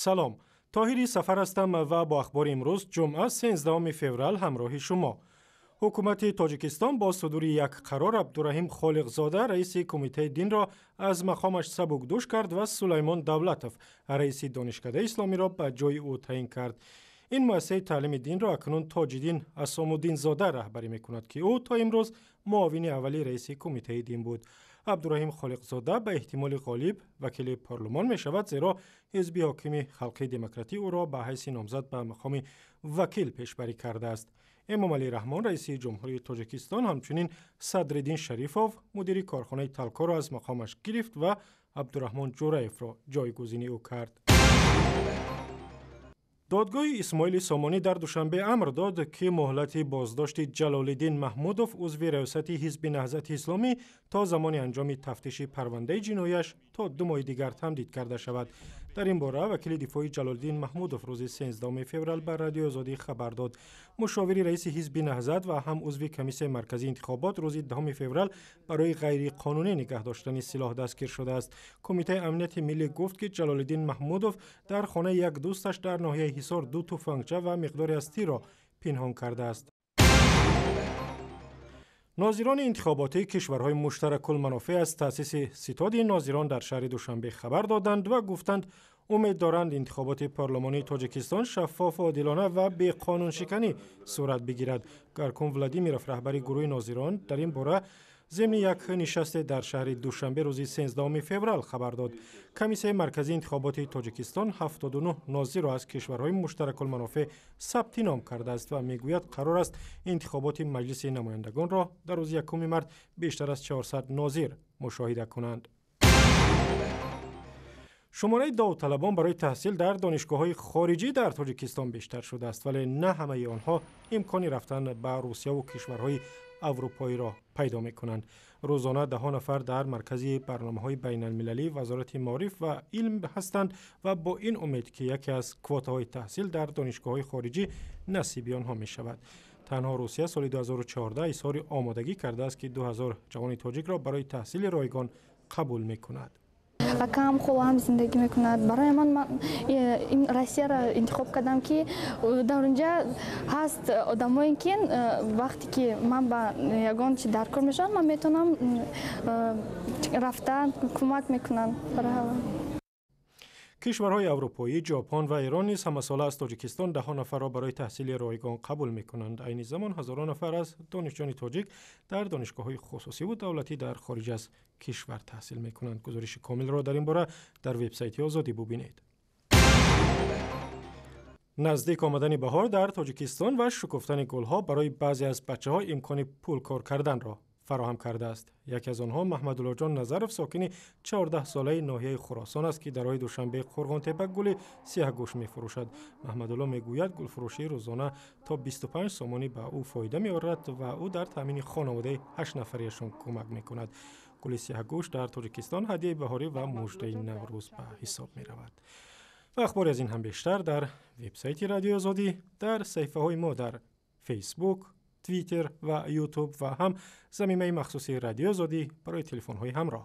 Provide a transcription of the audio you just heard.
Салом, Тоҳири Сафар ҳастам ва бо ахбори имрӯз, ҷумъа, 13 феврал, ҳамроҳи шумо. Ҳукумати Тоҷикистон бо судури як қарор Абдураҳим Холиқзода, раиси Кумитаи динро, аз мақомаш сабукдӯш кард ва Сулаймон Давлатов, раиси Донишкадаи исломиро, ба ҷои ӯ таъин кард. Ин муассисаи таълими динро акнун Тоҷиддин Асомуддинзода раҳбарӣ мекунад, ки ӯ то имрӯз муовини аввали раиси Кумитаи дин буд. Абдураҳим Холиқзода ба эҳтимоли ғолиб вакили парлумон мешавад, зеро ҳизби ҳокими Халқии Демократӣ ӯро ба ҳайси номзад ба мақоми вакил пешбарӣ кардааст. Эмомалӣ Раҳмон, раиси Ҷумҳурии Тоҷикистон, ҳамчунин Садриддин Шарифов, мудири корхонаи Талкоро, аз мақомаш гирифт ва Абдураҳмон Ҷураевро ҷойгузини ӯ кард. Додгоҳи Исмоили Сомонӣ дар Душанбе амр дод, ки муҳлати боздошти Ҷалолиддин Маҳмудов, узви раёсати ҳизби Наҳзати Исломӣ, то замони анҷоми тафтиши парвандаи ҷинояш то 2 моҳи дигар тамдид карда шавад. Дар ин бора вакили дифои Ҷалолиддин Маҳмудов рӯзи 13 феврал ба Радиои Озодӣ хабар дод. Мушовири раиси ҳизби Наҳзат ва ҳам узви Комиссияи марказии интихобот рӯзи 10 феврал барои ғайриқонунӣ нигаҳ доштани силоҳ дастгир шудааст. Кумитаи амнияти миллӣ гуфт, ки Ҷалолиддин Маҳмудов дар хонаи як дӯсташ дар ноҳияи Ҳисор ду туфангча ва миқдори аз тирро пинҳон кардааст. Нозирони интихоботии кишварҳои муштаракулманофеъ аз таъсиси ситоди нозирон дар шаҳри Душанбе хабар доданд ва гуфтанд, умед доранд интихоботи парлумонии Тоҷикистон шаффофу одилона ва беқонуншиканӣ сурат бигирад. Гаркун Владимиров, раҳбари гурӯҳи нозирон, дар ин бора зимни як нишасте дар шаҳри Душанбе рӯзи 13 феврал хабар дод. Комиссияи марказии интихоботи Тоҷикистон 79 нозирро аз кишварҳои муштаракулманофеъ сабти ном кардааст ва мегӯяд, қарор аст интихоботи Маҷлиси намояндагонро дар рӯзи 1 март бештар аз 400 нозир мушоҳида кунанд. Шумораи довталабон барои таҳсил дар донишгоҳҳои хориҷӣ дар Тоҷикистон бештар шудааст, вале на ҳамаи онҳо имкони рафтан ба Русияву кишварҳои аврупоиро пайдо мекунанд. Рӯзона даҳо нафар дар маркази барномаҳои байналмилалии Вазорати маориф ва илм ҳастанд ва бо ин умед, ки яке аз квотаҳои таҳсил дар донишгоҳҳои хориҷӣ насиби онҳо мешавад. Танҳо Русия соли 2014 изҳори омодагӣ кардааст, ки 2000 ҷавони тоҷикро барои таҳсили ройгон қабул мекунад. Акам, холам зиндагӣ мекунад. Барои ман ин Россияро интихоб кардам, ки дар онҷа ҳаст одамое, ки вақте ки ман ба ягон чи даркор мешавам, ман метавонам рафта, кӯмак мекунанд. Кишварҳои аврупоӣ, Ҷопон ва Эрон низ ҳамасола аз Тоҷикистон даҳо нафарро барои таҳсили ройгон қабул мекунанд. Айни замон ҳазорон нафар аз донишҷӯёни тоҷик дар донишгоҳҳои хусусиву давлатӣ дар хориҷ аз кишвар таҳсил мекунанд. Гузориши комилро дар ин бора дар вебсайти Озодӣ бубинед. Наздик омадани баҳор дар Тоҷикистон ва шукуфтани гулҳо барои баъзе аз бачаҳо имкони пулкор карданро фароҳам кардааст. Яке аз онҳо Маҳмадуллоҷон Назаров, сокини 14-солаи ноҳияи Хуросон аст, ки дар роҳи Душанбе Қурғонтепа гули сиҳагӯш мефурӯшад. Маҳмадулло мегӯяд, гулфурӯшии рӯзона то 25 сомонӣ ба ӯ фоида меорад ва ӯ дар таъмини хонаводаи ҳаштнафариашон кӯмак мекунад. Гули сиҳагӯш дар Тоҷикистон ҳадияи баҳорӣ ва муждаи Наврӯз ба ҳисоб меравад. Ва ахбори аз ин ҳам бештар дар вебсайти Радиои Озодӣ, дар саҳифаҳои мо дар Фейсбук, Твиттер ва Ютуб ва ҳам замимаи махсуси Радиои Озодӣ барои телефонҳои ҳамроҳ.